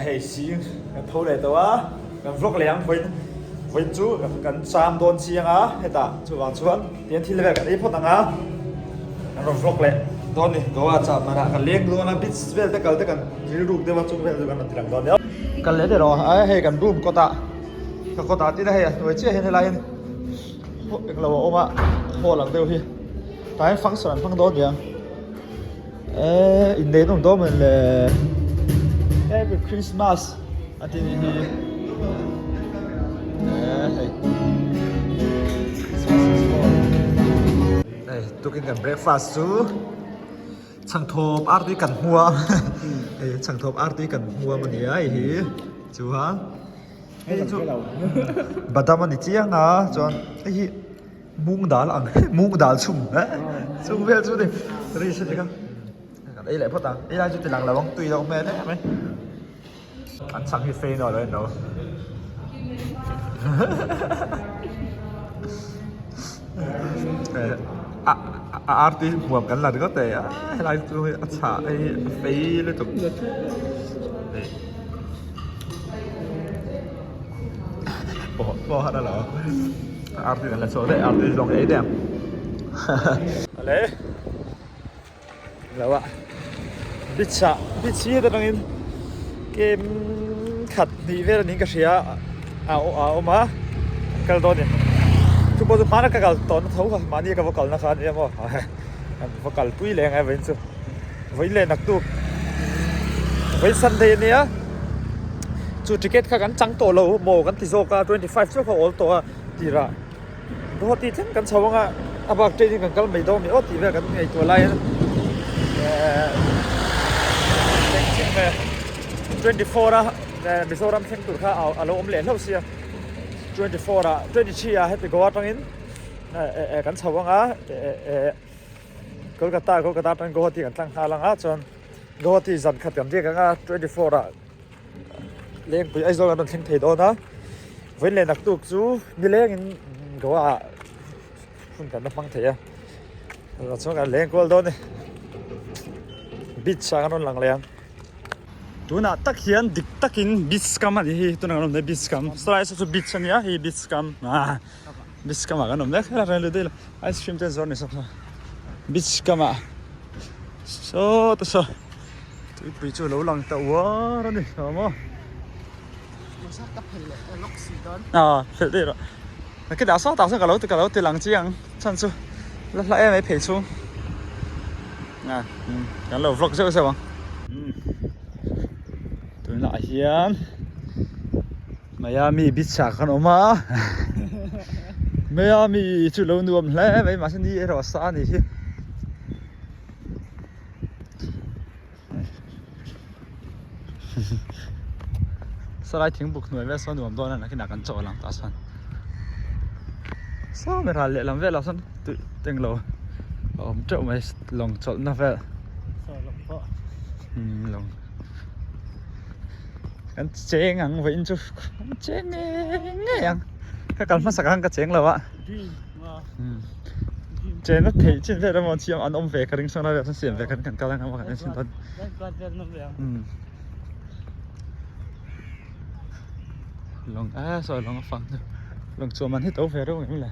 Awle hei sing kan tho leh tawh a, kan vlog leh ang vawiin vawiin chu kan cham dawn chiang a hetah chuvang chuan tiang thil vel kan ei phawt ang a, kan rawn vlog leh dawn ni Goa chah manah kan leng dawn a beach vel te kal te kan rilruk deuh a chung vel chu kan rawn ti lang dawn nia. Kal leh daih rawh a hei kan room kawtah ka kawtah tin a hei a hnuai chiah hian helai hian englo a awm a hall ang deuh hi tah hian function an hmang dawn niang. Eee inneih nawm dawn mawn le Happy Christmas a ti nih hi eee hei Christmas is for hei tukin kan breakfast chu chhangthawp artui kan hmuam hei chhangthawp artui kan hmuam a ni a hei hi chuan hei chu badam a ni chiang a chuan hei hi. Mung dal ang mung dal chhum eh chung vel chu ni rice ani kha kan ei leh phawt ang ei lai chu ti lang lo ang tui lo hmel em mai an chhang hi fei nawh lo en lo a a artui hmuam kan la ringawt e a helai chu a chhah hei hi a fei lutuk hei. Pawh pawh har alo artui kan la chhuak daih artui zawng ei daih ang ale lo a beach ah beach hi atangin kem khat hnih vel anin ka hria a a awm a an kal dawn a ni chu pawh chu hmana ka kal tawhna tho kha mahni ka va kalna kha ania maw an va kalpui leh ang e vawiin chu. Vawiin leh naktuk vawiin Sunday ania chu ticket kha kan chang tawh lo maw kan ti zawk a 25 chiah kha awl tawh a tirah Guwahati thleng kan chho anga a bak train in kan kal mai dawn ni aw tih vel kan ngaihtuah lai a ehh 24 a Mizoram thleng tur kha a lo awm leh hlauh sia 24 ah 23 ah heti Goa atangin ehh kan chho anga ehh. Kolkata Kolkata atang Guwahati kan tlang nghal ang a chuan Guwahati zan khat kan riak ang a 24 ah Lengpui Aizawl kan rawn thleng thei dawn a vawiin leh naktuk chu nileng in Goa ah hun kan la hmang thei a chuan kan leng kual dawn a ni beach ah kan rawn lang leh ang tunah tak hian dik takin beach kam a ni hi tunah kan awm dawn beach kam saw chu beach a nia hei beach kam ah. Beach kamah kan awm mek helai reng lut ila ice cream te an zawrh ni sawk sawk beach kamah saw te saw tuipui chu alo lang ta uar a ni saw maw ah phelh daih rawh nakinah saw tah sawn ka lo ka lo ti lang chiang chhan chu la hla em mai phei chhung ah kan lo vlog zeuh zeuh ang tunah hian. Miami beach ah kan awm a Miami chu lo nuam hle mai mahse ni erawh a sa a nih hi saw lai thingbuk hnuai vel saw nuam dawn a nakinah kan chawl ang tah chuan saw mi ral lehlam velah sawn tui englo a awm teuh mai lawng chawlhna vel umm lawng. Kan cheng ang vawiin chu kan cheng ngei ngei ang ka kal hmasak ang ka cheng lo a chenna theih chin vel emaw an siam an awm ve ka ring sawn a vel siam ve khan kan kal ang emaw kan en chhin dawn lawng a sawi lawng a fang chu lawng chuan man hi to ve reuh em le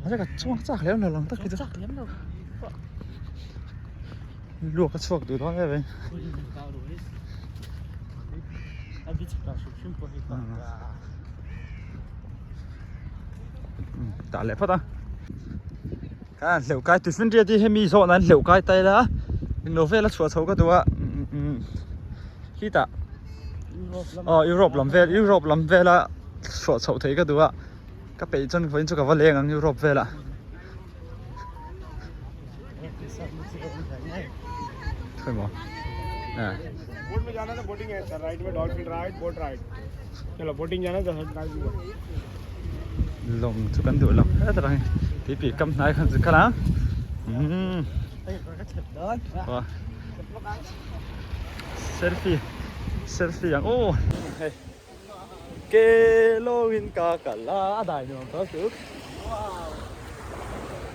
mahse ka chuang chak lem lo lawng tak hi chu. Luak a chhuak duh dawn em em. Tah leh phawt a. Khan hleuh kai tuifinriat hi hemi zawh nan hleuh kai ta ila englo vel a chhuah chho ka duh a khitah aw Europe lam vel Europe lam vela chhuah chhoh theih ka duh a ka peih chuan vawiin chu ka va leng ang Europe velah. Lawng chu kan duh lo hetah hian tuipui kam hnai khan chu kal ang umm selfie selfie ang aw hei ke lawngin ka kal a a dai nuam tawh chu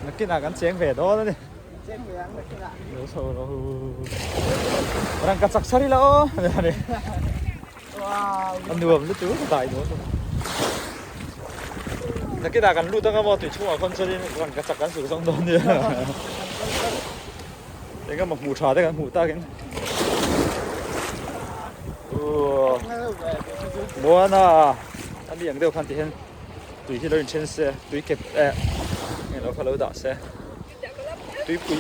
nakinah kan cheng ve dawn a ni lo chho rawh rangkachak sar ila aw. A nuam lutuk a dai nuam. Nakinah kan lut anga maw tui chhungah khawn chuanin rangka chak kan suk zawng dawn nia. Eng emaw hmuh tha te kan hmuh takin. Muana a ni ang deuh khan ti hian tui hi lo inthen se tui kep eh eng lo kha lo dah se tuipui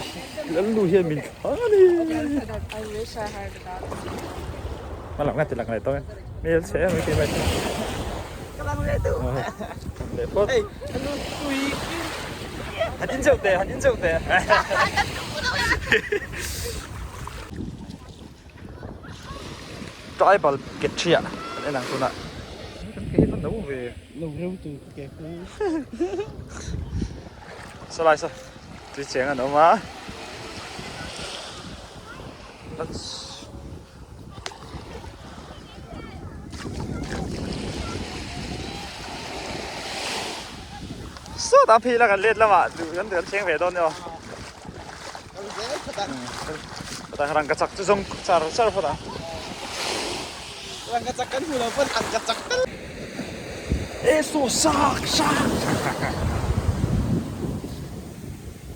lalnu hian min thla a ni. Hma lam nga ti lang leh tawh e hmel chhe em mai mai Ka lang leh duh. Lang leh phawt. Han in zeuh teh han in zeuh teh. Tribal ke ṭhiah kan en ang tunah. Kan ke hi va no ve. No reuh tu ka ke khu. Salai saw tui cheng an awm a. Let's Sawtah phei ila kan let lamah duh kan kan thleng ve dawn nia. Patang rangka chak chu zawng char char phawt ang. Rangka chak kan hmu lo pawn angka chak tal. E saw sak sak.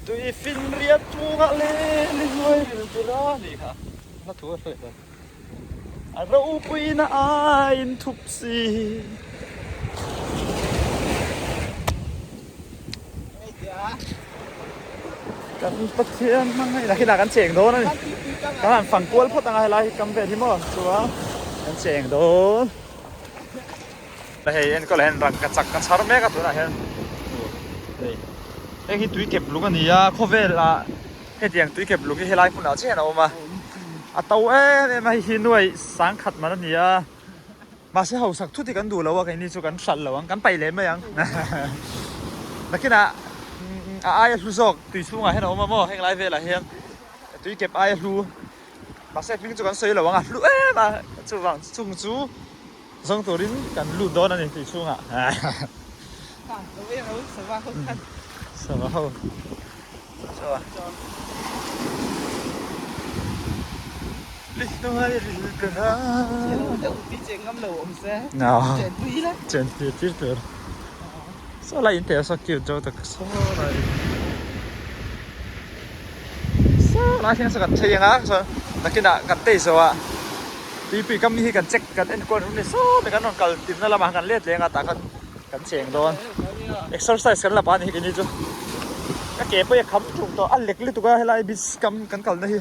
Tui finriat chungah leh ni hnuai ril tur a nih kha. Hla thu a hruai dawn. A ropuina aiin thup si. Kan Pathian hmangaih lah khilah kan cheng dawn a ni. Kan han fang kual phawt anga helai hi kam vel hi maw chuan kan cheng dawn. Hei enkawl ah hian rangka chak a chhar mek a tunah hian hei heng hi tui kep lung a ni a khawvel ah hetiang tui kep lung hi helai hmunah chiah hian a awm a a to em em a hei hi nuai sangkhat man a ni a mahse hausak thut hi kan duh lo a keini chu kan hralh lo ang kan paih leh mai ang nakinah a aia hlu zawk tui chhungah hian a awm a maw heng lai velah hian tui kep aia hlu mahse hming chu kan sawi lo ang a hlu em a chuvang chung chu. Zawng turin kan lut dawn a ni tih chhungah. Sava ho. Chaw. Lihnuai ril ber a. Chen tir tir tur. Saw lai in te saw cute zo tak saw lai. Saw lai hian saw kan thlei anga saw nakinah kan tei zo a. Tuipui kam hi kan check kan enkual rum ni sawm e kan rawn kal tirna lamah kan let leng a tah khan kan cheng dawn exercise kan la pah a ni hi keini chu ka ke pawh hi a kham ṭung tawh a lek lutuk a helai beach kam kan kalna hi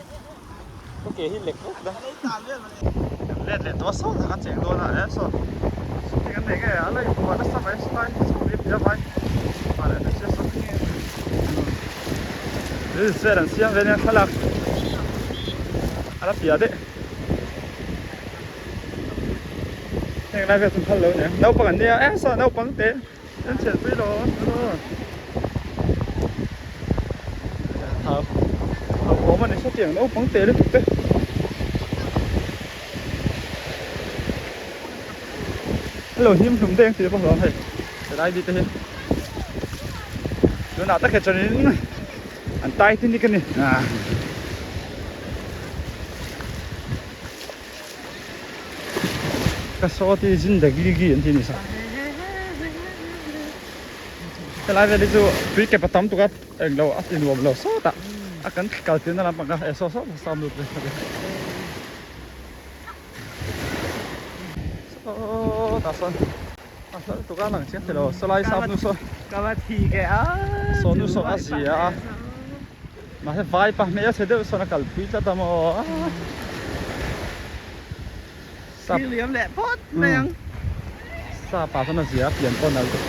ka ke hi lek vek dawn kan let leh tawh a sawn ah kan cheng dawn a e saw hei kan nei nge a la inbuah nasa mai saw lai saw mi pia vai ah leh hmeichhia saw reels vel an siam ve nia thlalak a la piah daih. Heng lai vel chu phal lo nia naupang an nia e saw naupang te an chhiat pui lo a awm a ni sawtiang naupang te lutuk te hello hnim hlum te ang tih pawh hlawm hei helai bik te hi tunah tak hi chuanin an tai te nik a ni. Ka saw ti zindagi gi an ti ni sa. Helai vel hi chu tui kep a tam tuk a eng lo a ti nuam lo sawt a a kan kal tir na lampang kha e saw saw sam lut ve saw tah sawn a hlauh tuk a lang chiang thei lo sawlai sap nu saw saw nu saw a zia a. Mahse vai pa hmel chhe deuh sawn a kalpui tlat a maw. Sap liam leh phawt mai ang. Sap ah sawn a zia a pian pawh nalh deuh.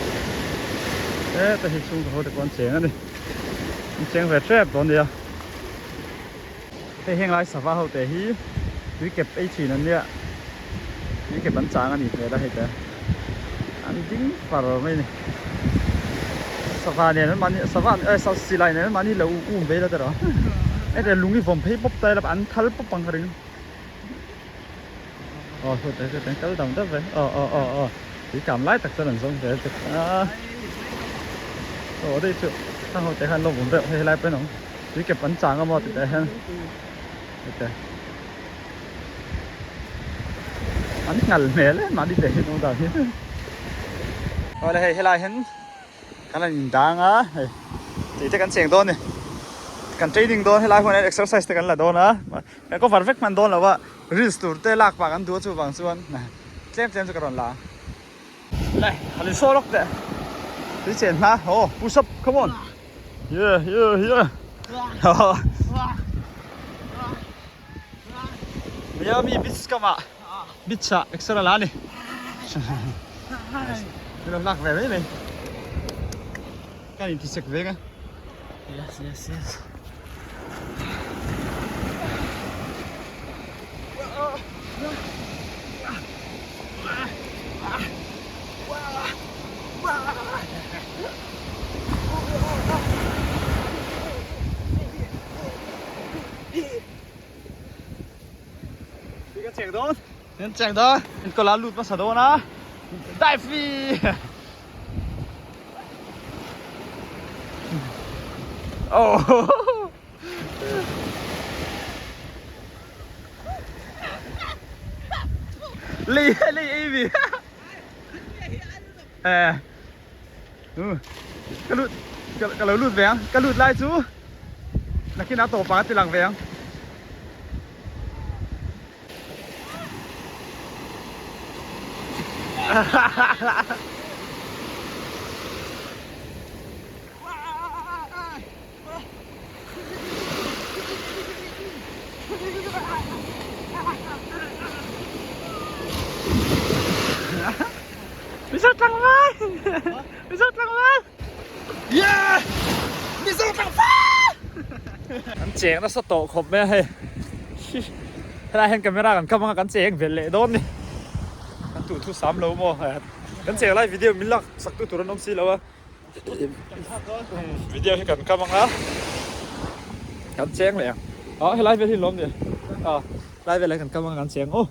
Heta hi chhungkaw ho te pawh an cheng a ni. An cheng ve tep dawn nia. Hei heng lai sava ho te hi tui kep ei thin an nia. Tui kep an chang a ni hmel a hei te. An ding far mai a ni. Sava nen an mahni sava eh silai nen an mahni lo um ve ila te rawh. Heti lung hi vawm phei pawp ta ila an thal pawp ang ka ring. Aw hute hute kal dam dap ve aw aw aw aw tui kam lai tak chuan an zawng ve tuk a. Aw daih chu khang ho te khan lo vawm reuh hei helai pawh hi an awm. Tui kep an chang a maw tih tah hian hete. An nghal hmel em mahni te hi nung dan hi. Awle hei helai hian kan han indang a hei tih te kan cheng dawn a ni. Kan training dawn helai huan hian exercise te kan la dawn a kan cover vek hman dawn lo a reels tur te lak pah kan duh a chuvang chuan tlem tlem chu ka rawn la ang. Leh han in saw lawk teh tui chen hma aw push up come on yeah yeah yeah Miami beach kamah beach ah exer a la a ni min lo hlak ve mai mai ka in ti sek veng a yes yes yes Kan cheng dawn. Kan cheng dawn. Kan kawla lut hmasa dawn a. Dive fi. Oh. Lei lei ei vi. Eh. Ka lut ka lo lut ve ang. Ka lut lai chu nakin a tawp ang a ti lang ve ang. Mizo tlangval! Mizo tlangval! Yeah! Mizo tlangval! Kan cheng nasa tawh khawp mai a hei. Helai hian camera kan kam anga kan cheng vel leh dawn ni. Kan tuh thu sam lo maw? Kan cheng lai video min lak sak tu tur an awm si lo a. Video hi kan kam anga kan cheng leh ang ah helai vel hi lawm ni ah lai vel ah kan kam anga kan cheng aw.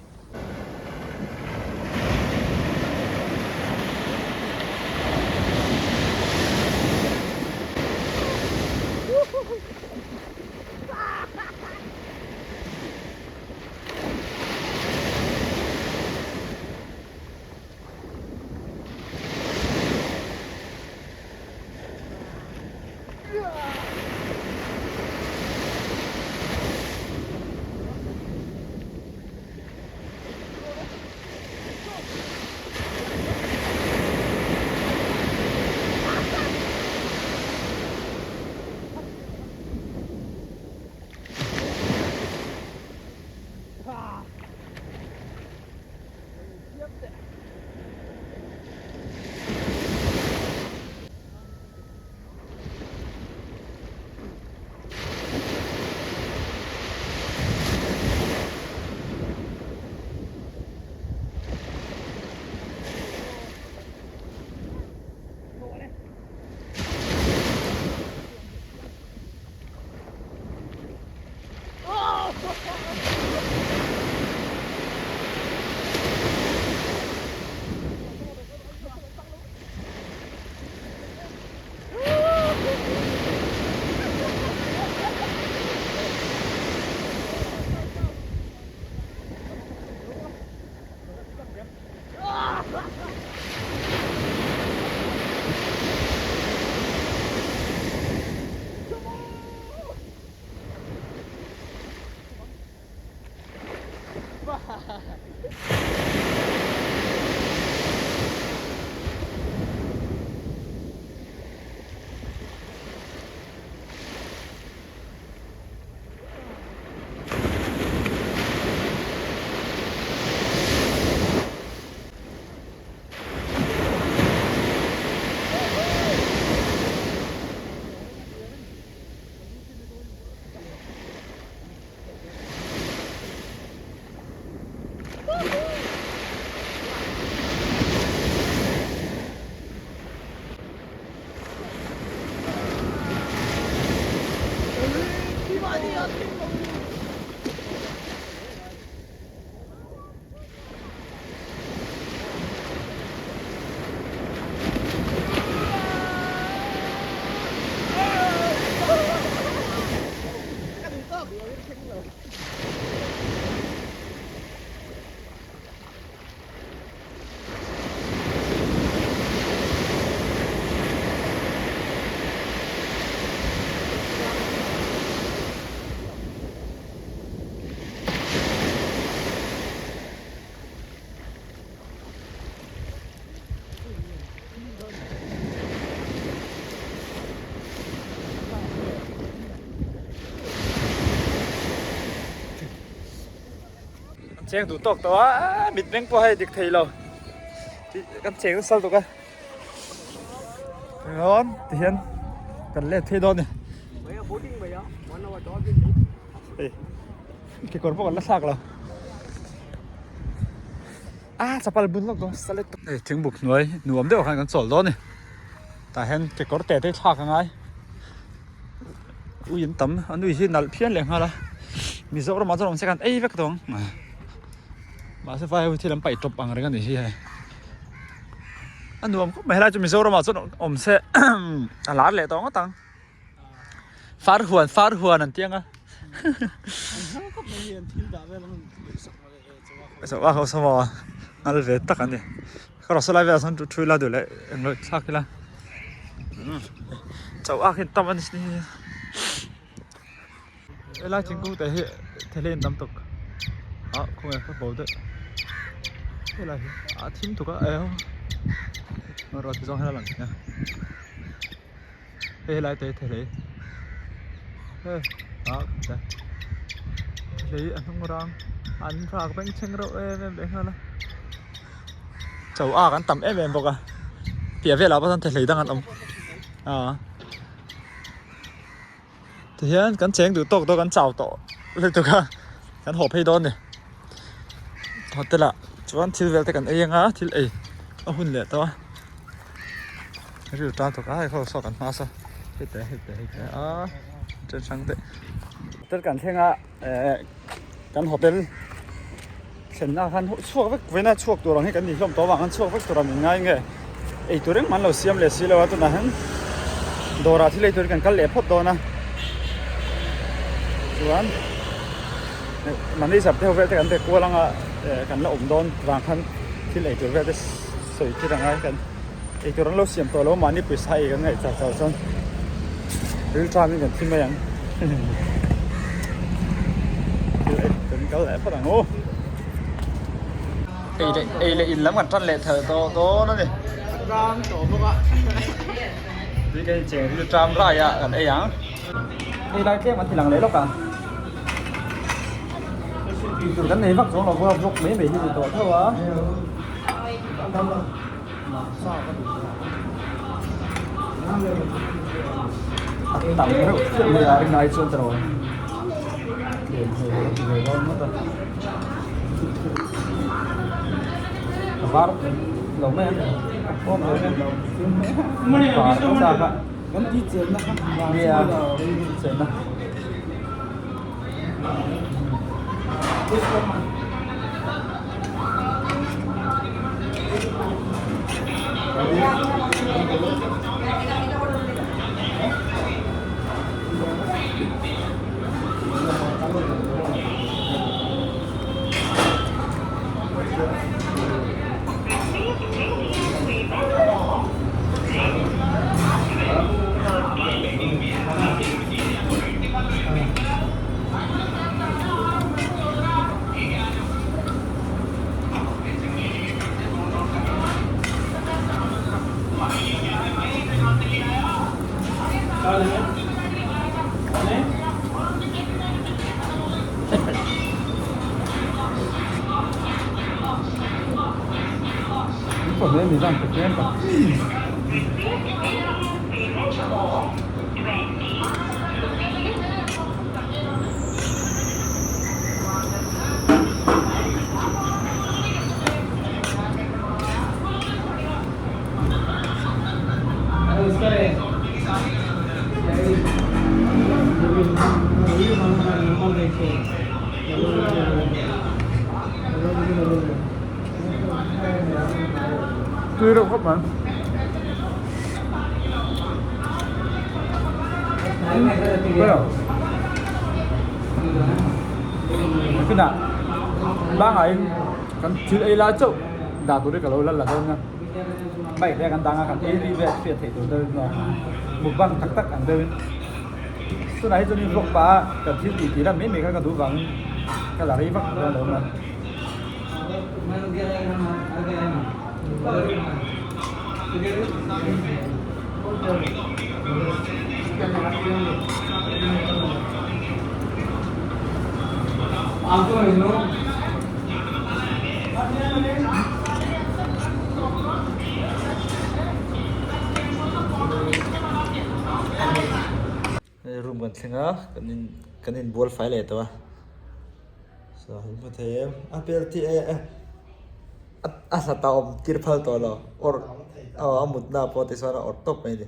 Cheng duh tawk tawh a, mitmeng pawh hei dik thei lo. Kan cheng nasa lutuk a. Rawn ti hian kan let thei dawn a ni. Hei kekawr pawh kan la thlak lo. A chapal bun lawk dawn sa let hei thingbuk hnuai nuam deuh khan kan chawl dawn a ni tah hian kekawr te te thlak a ngai ui an tam an ui hi nalh phian leh nghal a Mizoram ah chuan awm se khan ei vek tawh ang mahse vai ho hi thil an paih tawp ang reng a ni hi hei a nuam khawp mai helai chu Mizoram ah chuan awm se a lar leh tawh ngawt ang. Far huan far huan an tiang a. Chaw a hausa maw ngal ve tak an ni. Ka rawh saw lai velah sawn thu ila duh leh englo thlak ila. Chaw a khi tam a ni. Helai thingkung te hi thehlen tam tuk ah khawnge ka bo deuh helai hi a thim tuk a rawh ti zawng hian a lang thei a. Hei helai te hi thehlei hei ah ta thehlei a hnung rang an rak bengchheng reuh em em leh nghal a chaw ak an tam em em bawk a piah velah pawh sawn thehlei dang an awm ah tihian kan cheng duh tawk tawk an chau tawh lutuk a kan haw phei dawn a ni hotel ah chuan thil vel te kan ei anga thil ei a hun leh tawh a. Ril tan thawk a hei ho saw kan hma saw hei te hei te hei te a chen hrang te hotel kan thleng a eh kan hotel thlenna khan chhuak vek vawiin a chhuak tur ang hi kan ni hlawm tawh avang khan chhuak vek tur ang min ngai nge ei tur engmah an lo siam leh si lo a tunah hian dawrah thil ei tur kan kal leh phawt dawn a chuan manager te ho vel te kan be kual anga eh kan la awm dawn vang khan thil ei tur vel te sawi thil ang ai kan Eitur an lo siam tawh lo mahni pawisa ei kan ngaih char char chuan ril ṭamin kan thi mai ang thil ei kan kal leh phawt ang aw ei leh ei leh in lam kan ṭan leh thar tawh dawn a ni ṭam tawh bawk a tui kan incheng ril ṭam rai a kan ei ang ei lai tlem an ti lang leh lawk ang tih tur kan nei vak zawng lo bawk a vlog mai mai hi ni tawh tho a. A tam reuh chiah mai a rinai chuan tiraw tlem hmel a ti ve dawn ngawt a a var lo mai a awm lo mai a var a chak a kan ti chenna kha nia ti chenna. Tui reuh khawp mai. Kinah bangah in kan thil ei lai chauh dah tur hi ka lo la la dawn a bike te kan dang a kan ei rih vel hriat theih tur deuhin maw mukbang tak tak ang deuhin tunah hi chuan in vlog pah a kan thil tih tih lan mai mai kha ka duh vangin ka la rei vak dawn lo a. kan thleng a kan in kan inbual fai leh tawh a saw in hmu thei em a penalty e a hlat a awm tir phal tawh lo awrh aw a mutna pawh tichuan a awrh tawp mai a ni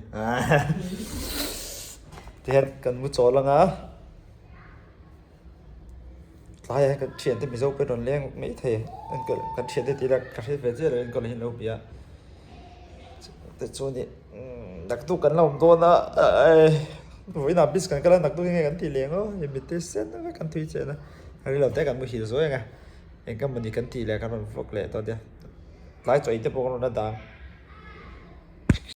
tihian kan mu chawl ang a. Tlaiah hian kan thiante Mizo pawh rawn leng maithei enkawl kan thiante tih ila ka hre ve chiah lo enkawl hi an lo bia tichuan ih naktuk kan la awm dawn a vawiinah bis kan kal a naktuk hi nge kan tih leh ang aw hei mite sen vek kan thui chen a rei lo te kan muhil zuai ang a eng ka mawni kan tih leh kan rawn vlog leh tawh nia tlai chaw ei te pawh kan rawn la dang.